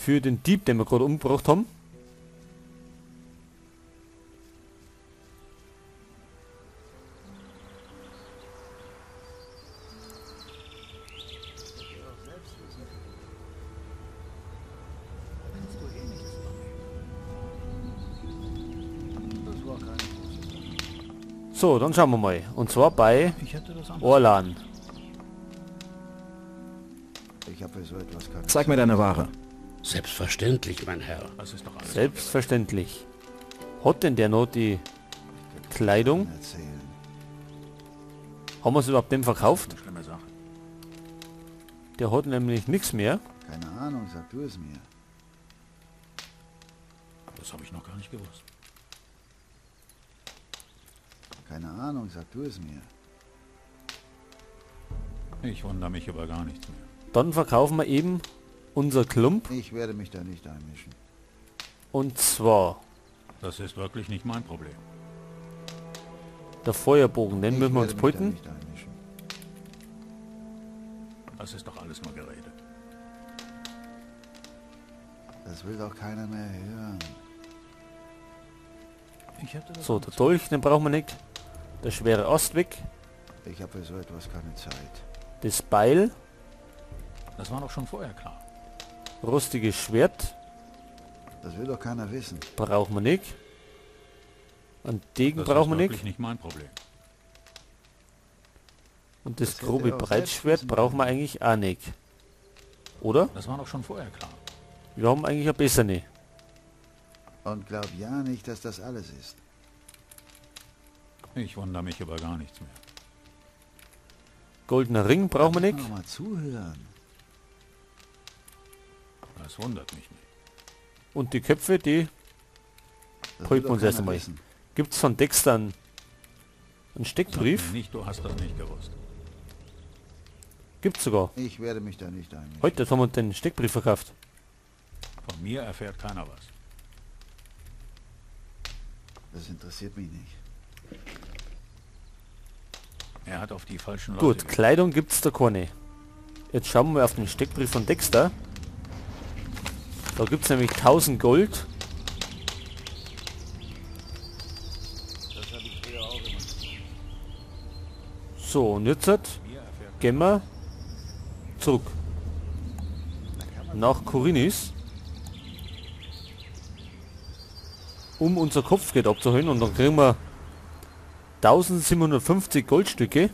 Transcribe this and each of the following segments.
Für den Dieb, den wir gerade umgebracht haben. So, dann schauen wir mal. Und zwar bei Orlan. Zeig mir deine Ware. Selbstverständlich, mein Herr. Das ist doch alles. Selbstverständlich. Hat denn der noch die Kleidung? Haben wir es überhaupt dem verkauft? Der hat nämlich nichts mehr. Keine Ahnung, sag du es mir. Das habe ich noch gar nicht gewusst. Keine Ahnung, sag du es mir. Ich wundere mich über gar nichts mehr. Dann verkaufen wir eben unser Klump. Ich werde mich da nicht einmischen. Und zwar... Das ist wirklich nicht mein Problem. Der Feuerbogen, den müssen wir uns pulten. Das ist doch alles nur Gerede. Das will doch keiner mehr hören. So, der Dolch, den brauchen wir nicht. Der schwere Ast weg. Ich habe für so etwas keine Zeit. Das Beil. Das war doch schon vorher klar. Rostiges Schwert. Das will doch keiner wissen. Brauchen wir nicht. Ein Degen Das brauchen ist wir wirklich nicht. nicht mein Problem. Und das Das hätte grobe er auch selbst Breitschwert wissen brauchen wir können. eigentlich auch nicht. Oder? Das war doch schon vorher klar. Wir haben eigentlich eine bessere. Und glaub ja nicht, dass das alles ist. Ich wundere mich über gar nichts mehr. Goldener Ring brauchen wir Da muss nicht. man doch mal zuhören. Das wundert mich nicht. Und die Köpfe, die Das pulten will wir uns doch erst keiner einmal. wissen. Gibt's von Dexter einen Steckbrief? Sag mir nicht, du hast das nicht gewusst. Gibt's sogar. Ich werde mich da nicht einmischen. Heute haben wir den Steckbrief verkauft. Von mir erfährt keiner was. Das interessiert mich nicht. Er hat auf die falschen Leute Gut, gehört. Kleidung gibt's da keine. Jetzt schauen wir mal auf den Steckbrief von Dexter. Da gibt's nämlich 1000 Gold. So, und jetzt gehen wir zurück nach Khorinis, um unser Kopfgeld abzuholen, und dann kriegen wir 1750 Goldstücke.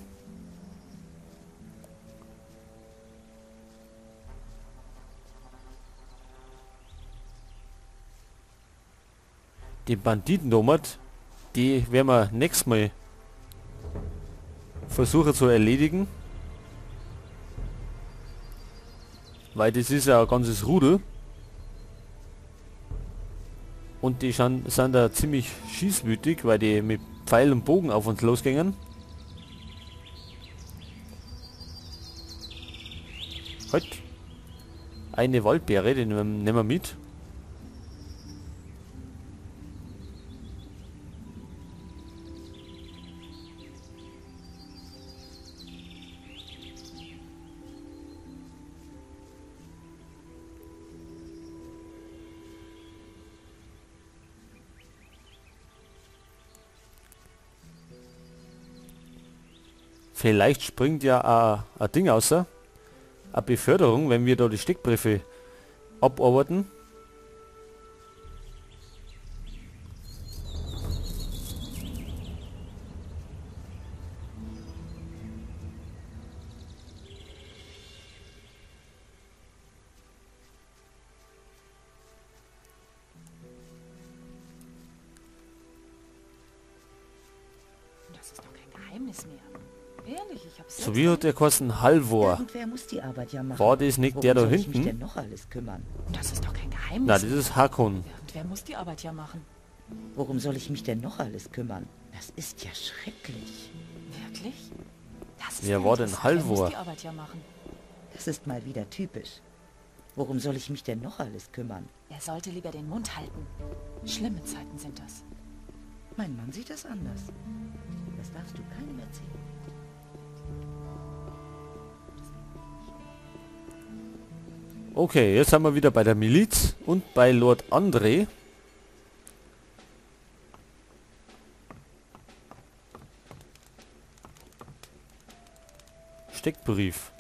Die Banditen damals, die werden wir nächstes Mal versuchen zu erledigen. Weil das ist ja ein ganzes Rudel. Und die sind da ziemlich schießwütig, weil die mit Pfeil und Bogen auf uns losgingen. Halt. Eine Waldbeere, die nehmen wir mit. Vielleicht springt ja ein Ding außer, eine Beförderung, wenn wir da die Steckbriefe abarbeiten. Das ist doch kein Geheimnis mehr. Ehrlich, ich hab's So selbst wie hat der geheißen? Halvor. Irgendwer muss die Arbeit ja machen. War das nicht Worum der da soll ich mich hinten? denn noch alles kümmern? Das ist doch kein Geheimnis. Na, das ist Hakon. Irgendwer muss die Arbeit ja machen. Worum soll ich mich denn noch alles kümmern? Das ist ja schrecklich. Wirklich? Das ist Wer war denn interessant. Wer muss Halvor? die Arbeit ja machen? Das ist mal wieder typisch. Worum soll ich mich denn noch alles kümmern? Er sollte lieber den Mund halten. Schlimme Zeiten sind das. Mein Mann sieht das anders. Das darfst du keinem erzählen. Okay, jetzt sind wir wieder bei der Miliz und bei Lord André. Steckbrief.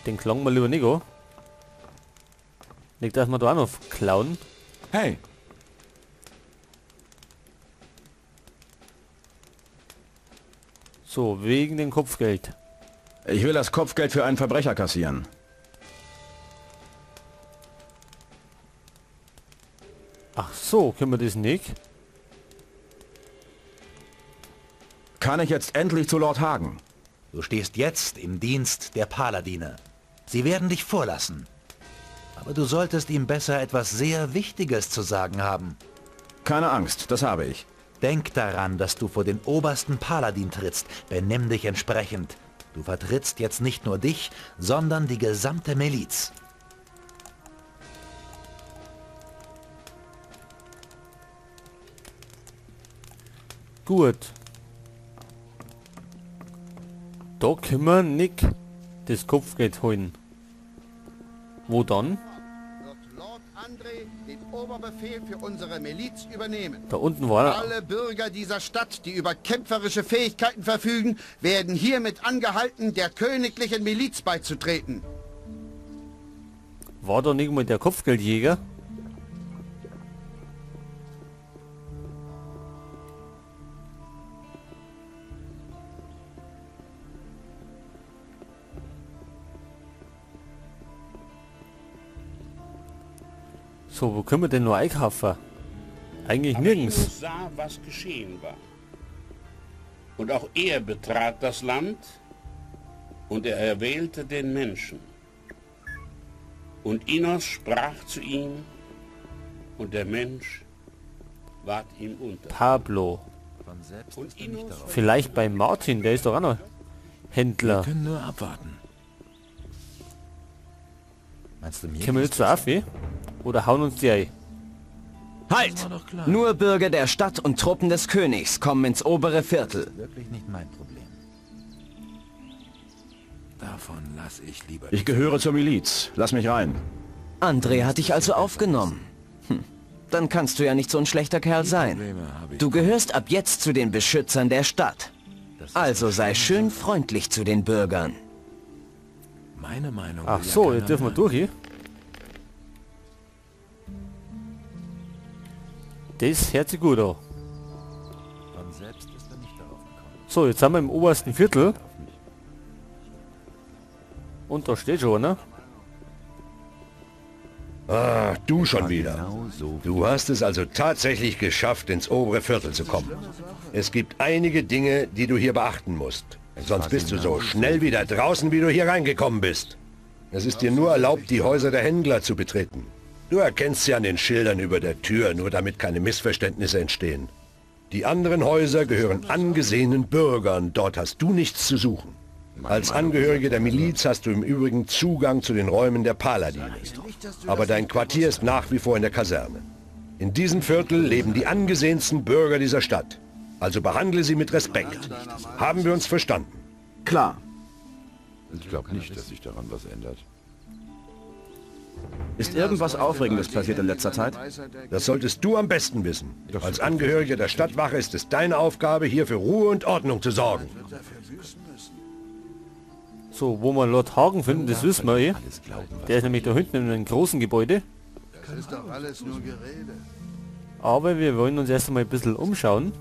Den klang mal lieber nicht an. Nicht, dass wir da auch noch klauen. Hey! So, wegen dem Kopfgeld. Ich will das Kopfgeld für einen Verbrecher kassieren. Ach so, können wir das nicht? Kann ich jetzt endlich zu Lord Hagen? Du stehst jetzt im Dienst der Paladine. Sie werden dich vorlassen. Aber du solltest ihm besser etwas sehr Wichtiges zu sagen haben. Keine Angst, das habe ich. Denk daran, dass du vor den obersten Paladin trittst. Benimm dich entsprechend. Du vertrittst jetzt nicht nur dich, sondern die gesamte Miliz. Gut. Da können wir nicht das Kopfgeld holen. Wo dann? Wird Lord André den Oberbefehl für unsere Miliz übernehmen. Da unten war er. Alle Bürger dieser Stadt, die über kämpferische Fähigkeiten verfügen, werden hiermit angehalten, der königlichen Miliz beizutreten. War da nicht mal der Kopfgeldjäger? So, wo können wir denn nur einkaufen? Eigentlich Aber nirgends. Enos sah, was geschehen war. Und auch er betrat das Land und er erwählte den Menschen. Und Enos sprach zu ihm und der Mensch ward ihm unter. Pablo. Von selbst Und ist er nicht Enos darauf. Vielleicht bei Martin, der ist doch auch noch Händler. Wir können nur abwarten. Meinst du mir? Können wir jetzt so auf, eh? Oder hauen uns die ein? Halt! Nur Bürger der Stadt und Truppen des Königs kommen ins obere Viertel. Wirklich nicht mein Problem. Davon lass ich lieber. Ich gehöre zur Miliz. Lass mich rein. André hat dich also aufgenommen. Hm. Dann kannst du ja nicht so ein schlechter Kerl sein. Du gehörst ab jetzt zu den Beschützern der Stadt. Also sei schön freundlich zu den Bürgern. Meine Meinung. Ach will ja so, keiner jetzt dürfen wir hören. durch hier. Das hört sich gut an. Von selbst ist er nicht darauf gekommen. So, jetzt sind wir im obersten Viertel. Und da steht schon einer. Ah, du schon wieder. Du hast es also tatsächlich geschafft, ins obere Viertel zu kommen. Es gibt einige Dinge, die du hier beachten musst. Sonst bist du so schnell wieder draußen, wie du hier reingekommen bist. Es ist dir nur erlaubt, die Häuser der Händler zu betreten. Du erkennst sie an den Schildern über der Tür, nur damit keine Missverständnisse entstehen. Die anderen Häuser gehören angesehenen Bürgern, dort hast du nichts zu suchen. Als Angehörige der Miliz hast du im Übrigen Zugang zu den Räumen der Paladine. Aber dein Quartier ist nach wie vor in der Kaserne. In diesem Viertel leben die angesehensten Bürger dieser Stadt. Also behandle sie mit Respekt. Haben wir uns verstanden? Klar. Ich glaube nicht, dass sich daran was ändert. Ist irgendwas Aufregendes passiert in letzter Zeit? Das solltest du am besten wissen. Als Angehöriger der Stadtwache ist es deine Aufgabe, hier für Ruhe und Ordnung zu sorgen. So, wo wir Lord Hagen finden, das wissen wir eh. Der ist nämlich da hinten in einem großen Gebäude. Das ist doch alles nur Gerede. Aber wir wollen uns erst einmal ein bisschen umschauen.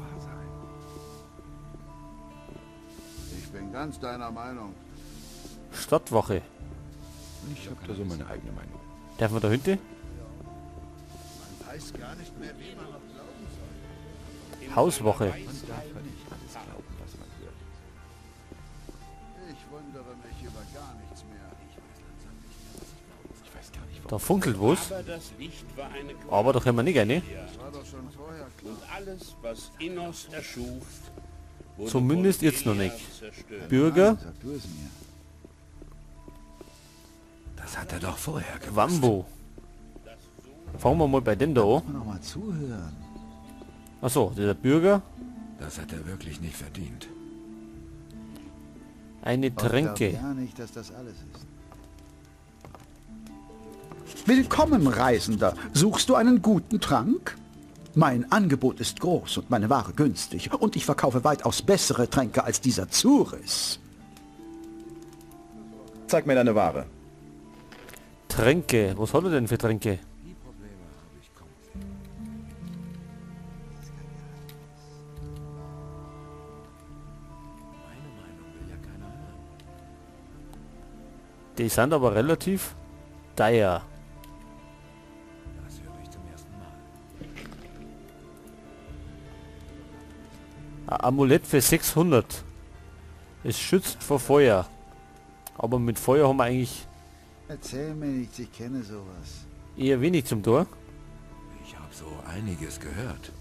Ich bin ganz deiner Meinung. Stadtwache. Ich habe da so meine eigene Meinung. Darf man da hinten? Man weiß gar nicht mehr, wem man noch glauben soll. Hauswache. Man darf halt nicht alles glauben, was man hört. Ich wundere mich über gar nichts mehr. Ich weiß gar nicht, Da funkelt was. Aber das Licht war eine Qual. Aber da können wir nicht rein. Das war doch schon vorher klar. Und alles, was Enos erschuf, wurde Zumindest von jetzt noch Elia nicht. zerstört. Bürger Sag du es mir. Das hat er doch vorher gewusst. Wambo. Fangen wir mal bei dem da an. Noch mal zuhören. Achso, dieser Bürger. Das hat er wirklich nicht verdient. Eine Und glaub Tränke. ja nicht, dass das alles ist. Willkommen, Reisender. Suchst du einen guten Trank? Mein Angebot ist groß und meine Ware günstig. Und ich verkaufe weitaus bessere Tränke als dieser Zuris. Zeig mir deine Ware. Tränke. Was hat er denn für Tränke? Die sind aber relativ teuer. Das höre ich zum ersten Mal. Ein Amulett für 600. Es schützt vor Feuer. Aber mit Feuer haben wir eigentlich Erzähl mir nichts, ich kenne sowas. eher wenig zum Tor. Ich habe so einiges gehört.